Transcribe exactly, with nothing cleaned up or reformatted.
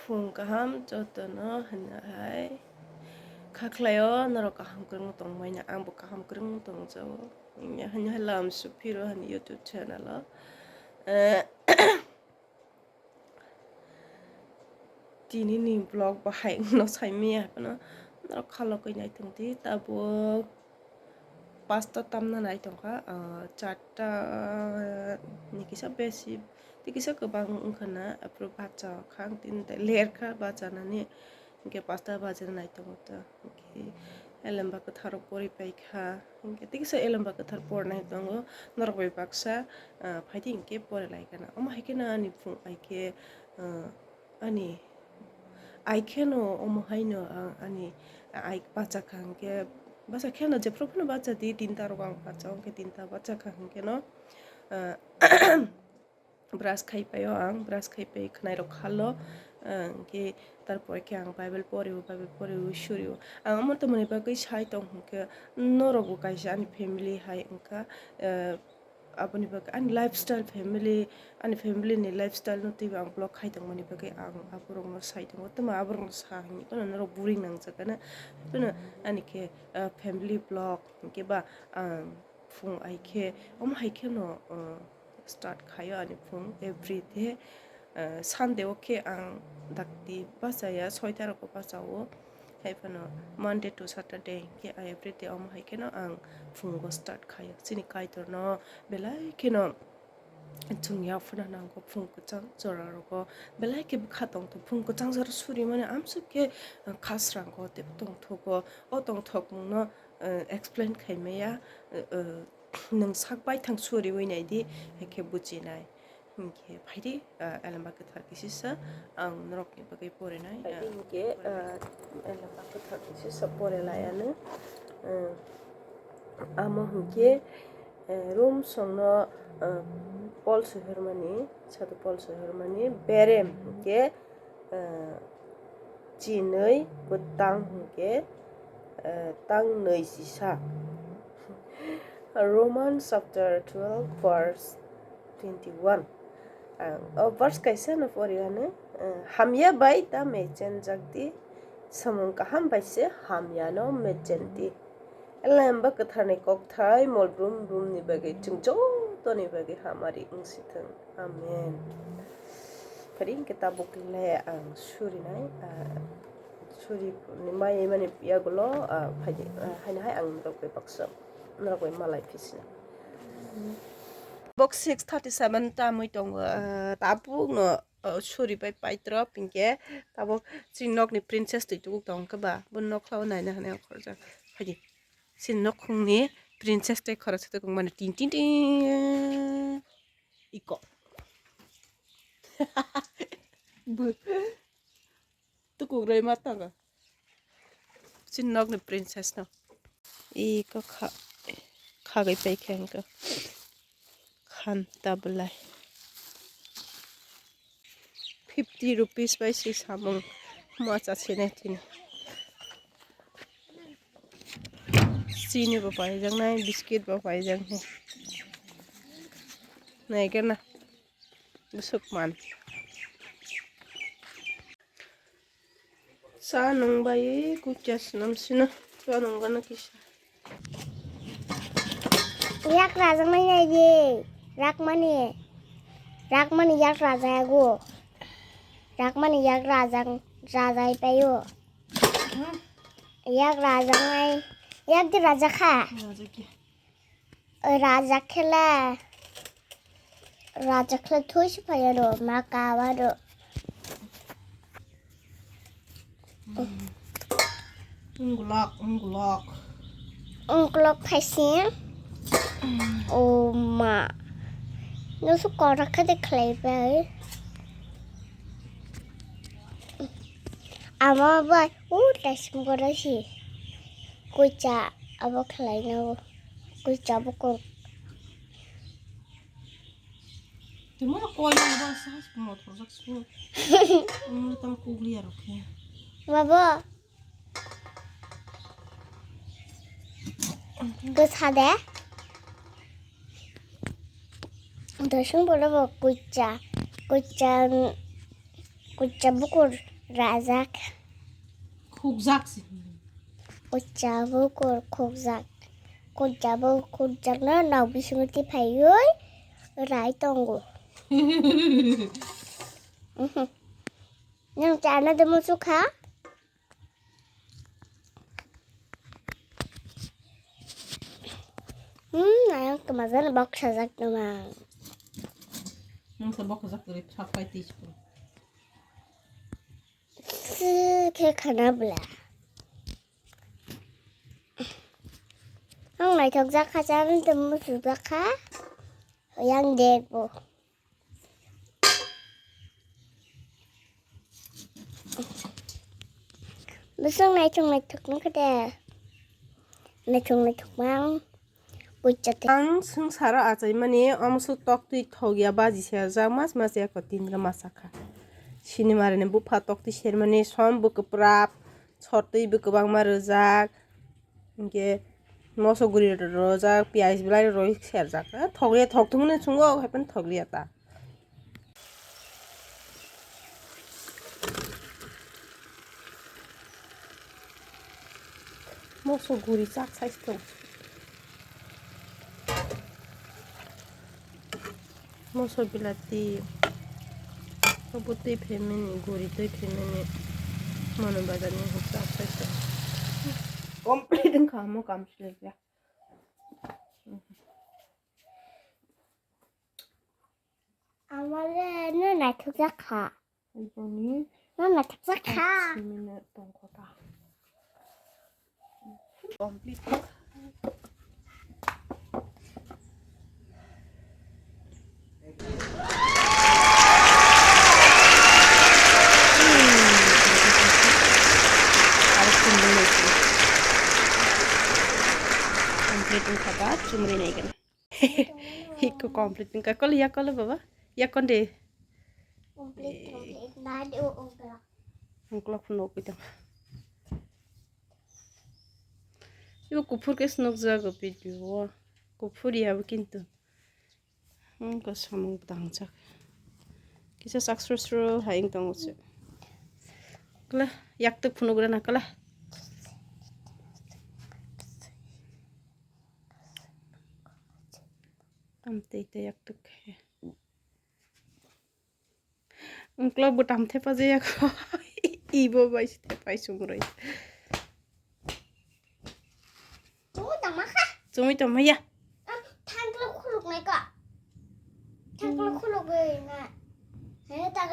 Phung kaham jotono hwnwi hai kha khlaio, norok kaham kwrwngno tongmani, angbo kaham kwrwngno tongjago. Hwnwi hai lam su phiro hani YouTube channel o. Eh, Tini ni vlog bahai no saimaya phano norok khalogwi naitong di, tabuk pasta tamna naitongkha, ah, charta ni kisa besi, tei kisa kwbang wngkha na, aphuru bacha kha ang tini lerkha bachanani, hinkhe pasta bajina naitongo ta, hinkhe Elemba kwtharo pori paikha, hinkhe tei kisa Elemba kwthar pornai tongo, norok bai baksa, ah, phaidi hinkhe pori laikha na. Omo hai kheno ani phung ai khe, ah, Ani, ai kheno omo haino ang ani ai bachakha hinkhe, bacha kheno jephru phano bacha di, tinta rok ang bacha, hinkhe tinta bachakha hinkhe no, ah, brush khai paio ang, brush khai pai khwnai rok khalo, ah, hinkhe tarpore khe ang Bible porio, Bible porio, surio. Ang omo tongmani bagwi sai tong hinkhe norok bo kaisa ani family hai wngkha, ah, Aboni bagwi ani lifestyle, family, ani family ni lifestyle no twibo ang vlog khai tongmani bagwi ang aborokno sai tongo. Tamo aborokno sa hinwi phano norok boring nangjak gana. Phano ani khe, ah, family vlog hinkhe ba ang phung ai khe, omo hai kheno, ah, start khaio ani phung everyday. Ah, Sunday o khe ang dakti bachaya, soita rok o bachao. Hai phano Monday to Saturday khe everyday omo hai kheno ang phungo start khaio. Chini Kaitorno belai kheno chwng yaphana nango, phung kwchang jora rogo belai khe bwkha tongthok, phung kwchang jora surimani amsuk khe khasrango tei tongthogo. O tongthokmungno, eh, explain khaimaya, eh, eh, nwng sak baithang suriwi naidi, hai khe bujinai. Hinkhe phaidi, ah, Elemba kwthar kisisa ang norokni bagwi porinai, phaidi ah, hinkhe, porinai. Ah, Elemba kwthar kisisa pore laiano, ah, amo hinkhe, eh, Rom songno, ah, Paul sohormani, Sadhu Paul sohormani berem hinkhe, eh, chinwi kwtang hinkhe, eh, tangnwi chisa. Romans chapter twelve verse twenty-one. Ang o verse kaisa no pori ano, eh, hamya bai ta mechenjak di, samung kaham bai se hamya no mechen di. Elemba kwtharni kokthai mol brum brumni bagwi chwng jotoni bagwi hamari wngsithwng. Amen. Phari hinkhe tabuk le ang surinai, ah, suri ni mai mani yagulo, ah, phaidi, ah, haino hai ang norok bai baksa, norok bai malai phisina. Bok six thirty seven tamwi tongo, ah, tabuk no, ah, suri bai paitro hinkhe tabuk chini nokni princess twi tubuk tong khe ba bo nokha o naina hinwi ang khorjak phaidi. Chini nokhungni princess tei khoroksa tongmani tin tin tin. Iko. Bu. Tukukrwi ma tongo. Chini nokni princess no. Iko kha-, khagwi paikha wngkha. Khanta bwlai. Fifty rupees bai se samung ma cha sene tini. Chini bo paijaknai, biscuit bo paijaknai. Naikhe na. Bwswk man. Cha nung bai kuchas nam sino. Cha nung gana kisa. Yak rajaknai nai di. Rakmani. Rakmani yak rajago. Rakmani yak rajak, rajai paio. Yak rajaknai. Yak di rajakha. Rajak khe le. Rajak khe le thoi se phai aro ma ka aro. Ungulok, ungulok. Ungulok phaising. O ma. Nusu korak khe de khlai bai. Ama bai u tasim gora si. Kucha abo khlai na o. Kucha bo kok. Temo koi ba sa mo thorjak su. Mo tam kugli aro khe. Babo. Kwsa de. Dosung bolo bo kucha, kucha, Kucha bukur rajak. Khukjak se. Kucha bukur khukjak. Kucha bukur khukjak no nok bisingo tiphaiwi rai tongo. Mhm. Nang chana de musu kha? Hmm, ayang kemazan bok sajak namang. Nang sa bok sajak turi sapai tis ko. Khe khana bla. Ang naithok jak kha, chan tong musu jak kha. Yang dek bo. Bwswk naithok naithok wngkha de. Naithok naithok mang. Pucha te. Ang swngcharo achaimani omoso toktwi thokya baji serjak mas mas eko tinra masakha. Sinimarini bupha toktwi sermani som bwkwprap sotwi bw kwbangma rwjak. Hinkhe moso guri rojak, piyaj belai roi serjak. Thokliya thokthumani chungo, haiphano thokliya ta. Moso guri chak sai tong. Moso bilati. Obo twi phaimani, guri twi phaimani. Mano bazar ni hoksa aphai se. Complete wngkha omo kam swlaiya. Amale no naithok jak kha. Iboni no naithok jak kha. Simino tongkho ta. Complete. Complete wngkha ba chumri nai gana. Hiko complete wngkha. Kol ya kol baba. Ya konde. Complete, complete. Nadi o ongkla. Ongkla phun nokwi tong. Ibo kuphur khe se nukjago video o. Kuphur ya bo kintu. Hmm, ko samung tangjak. Kisa sak sro sro hai wng tongo se. Kla, yak tuk phunuk rana kla. Tam tei tei yak tuk khe. Uklok bo tam thepa jaya kho. Ibo bai se thepai sumroi. Chumui tongma kha. Chumui tongma ya. Thangkla khuluk nai ka. Thangkla khuluk bai na. He ta